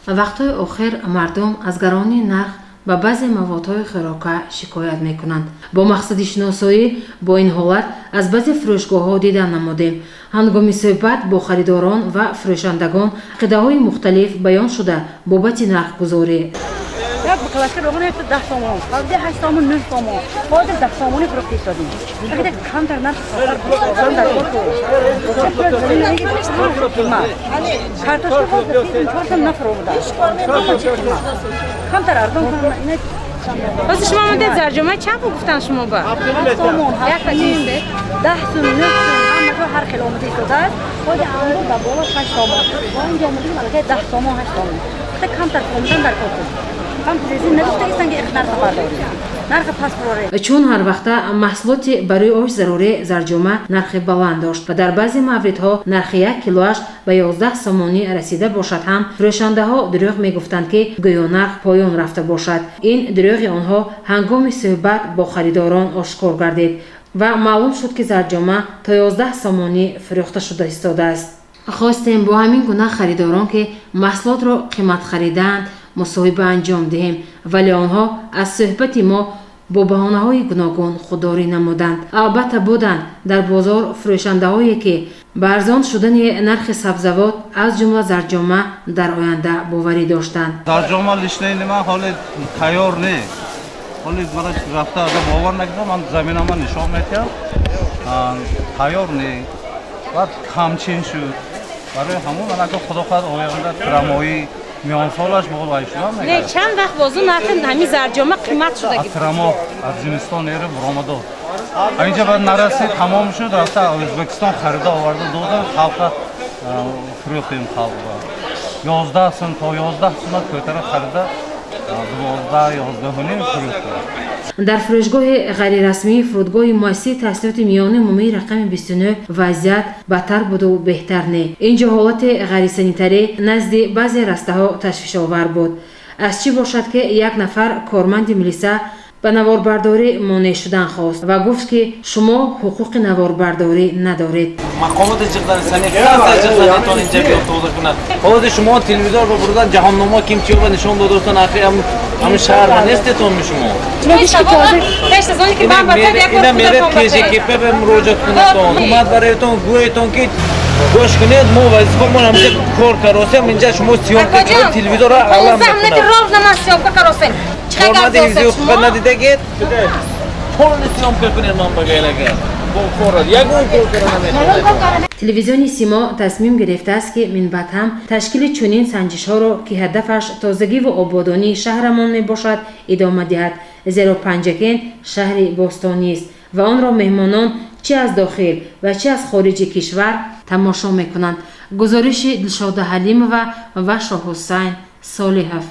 Вақтҳои охир мардум аз гаронии нарх ба баъзе маводҳои хӯрока шикоят мекунанд. Бо мақсади шиносоӣ бо ин ҳолат аз баъзе фурӯшгоҳҳо дидан намудем. Ҳангоми суҳбат бо харидорон ва фурӯшандагон ақидаҳои мухталиф баён шуда бобати нархгузорӣ. Як баклажка равған 10 сомон, қабли 8 сомон, 9 сомон, ҳозир 10 сомони фурӯхта истодем. Агар камтар нарх дар қимат. Картошка ҳозир 4 сом нафурӯхта, камтар арзон. Ҳозир шумо омадед, зарҷома чанд пул гуфтан шумо ба? 7 сомон, 7.5, 10 сум, 9 сум, ҳама ҷо ҳар хел омада истодааст. Ҳозир анбор дар боло 6 сомон, бо инҷо омадем, аллакай 10 сомон, 8 сомон. Камтар омадан дар кор кун. Чун ҳар вақта маҳсулоти барои ош зарурӣ зарҷома нархи баланд дошт ва дар баъзе мавридҳо нархи як килоаш ба 11 сомонӣ расида бошад ҳам, фурӯшандаҳо дурӯғ мегуфтанд, ки гӯё нарх поён рафта бошад. Ин дурӯғи онҳо ҳангоми суҳбат бо харидорон ошкор гардид ва маълум шуд, ки зарҷома то 11 сомонӣ фурӯхта шуда истодааст. Хостем бо ҳамин гуна харидорон, ки маҳсулотро қимат харидаанд, мусоҳиба анҷом диҳем, вале онҳо аз суҳбати мо бо баҳонаҳои гуногун худдорӣ намуданд. Албатта, буданд дар бозор фурӯшандаҳое, ки ба арзон шудани нархи сабзавот, аз ҷумла зарҷома, дар оянда боварӣ доштанд. Зарҷома лишнени ман ҳоле тайёр не, ҳоли мана рафта ага бовар накардам, ман заминама нишон медиҳам, тайёр не, баъд камчин шуд. Барои ҳамон ман ага, худо хоҳад, оянда тирамоҳӣ, миёнсолаш болай шудам. Не, чанд вақт бозу нархи ҳамин зарҷома қимат шуда? Аз тирамоҳ аз зимистон эра буромадод, инҷа баъд нарасид, тамом шуд, рафта Ӯзбекистон харида оварда додам, халқа фурӯхтем. Халқ 11 сум, то 11 сума кӯтара харида, 12, 11.5 фурӯхтем. Дар фурӯшгоҳи ғайрирасмии фурудгоҳи муассисаи таҳсилоти миёнаи умумии рақами 29 вазъият бадтар буду беҳтар не. Ин ҷо ҳолати ғайрисанитарӣ назди баъзе растаҳо ташвишовар буд. Аз чӣ бошад, ки як нафар корманди милиса ба наворбардорӣ монеъ шудан хост ва гуфт, ки шумо ҳуқуқи наворбардорӣ надоред. Мақомоти ҷиғзани, санитария ҷиғзанитон инҷа биёд, тоза кунад. Ҳозир шумо телевизор ба бурдан, ҷаҳонномо ким чиёба нишон додастан. Ахи, ҳамин шаҳр ба нестетон ми шумо? Ина меред, КЖКП ба муроҷиат кунедтон, ҳукумат бароятон гӯетон, ки гӯш кунед, мо вазифамон ҳаминҷа кор каросем. Инҷа шумо съёмка, телевизорро алам мекунад. Корманди ҳифзи ҳуқуқа надидагед, полный съёмка кунед. Ман багайлага ягон кор кара наметавонед. Телевизиони «Симо» тасмим гирифтааст, ки минбаъд ҳам ташкили чунин санҷишҳоро, ки ҳадафаш тозагиву ободонии шаҳрамон мебошад, идома диҳад, зеро Панҷакент шаҳри бостонист ва онро меҳмонон чӣ аз дохил ва чӣ аз хориҷи кишвар тамошо мекунанд. Гузориши Дилшода Ҳалимова ва Шоҳҳусайн Солиҳов.